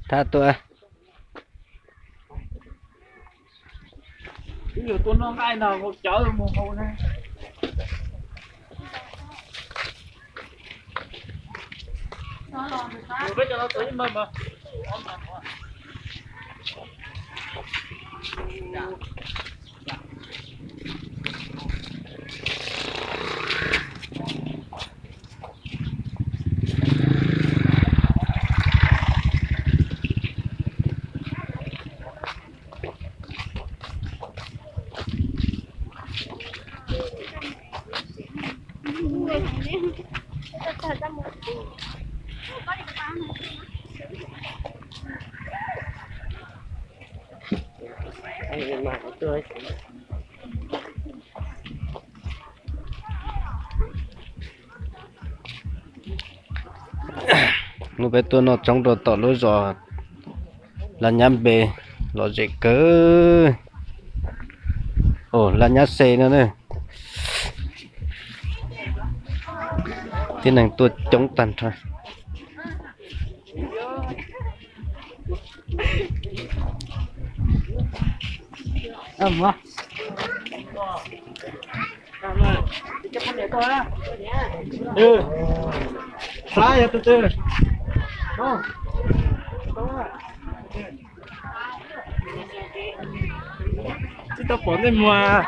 Thab tuaj. Twb yog tua noj nqaij no, hau cawv mus hau na. Hnub peb tuaj noj tsoob rau tom lub zos Laj Nyab Npe, lom zem kawg. Os, Laj Nyab Xe no na. Tib neeg tuaj coob tag nrho. Saib yog tus twg. Tsis tau pom ntej muag.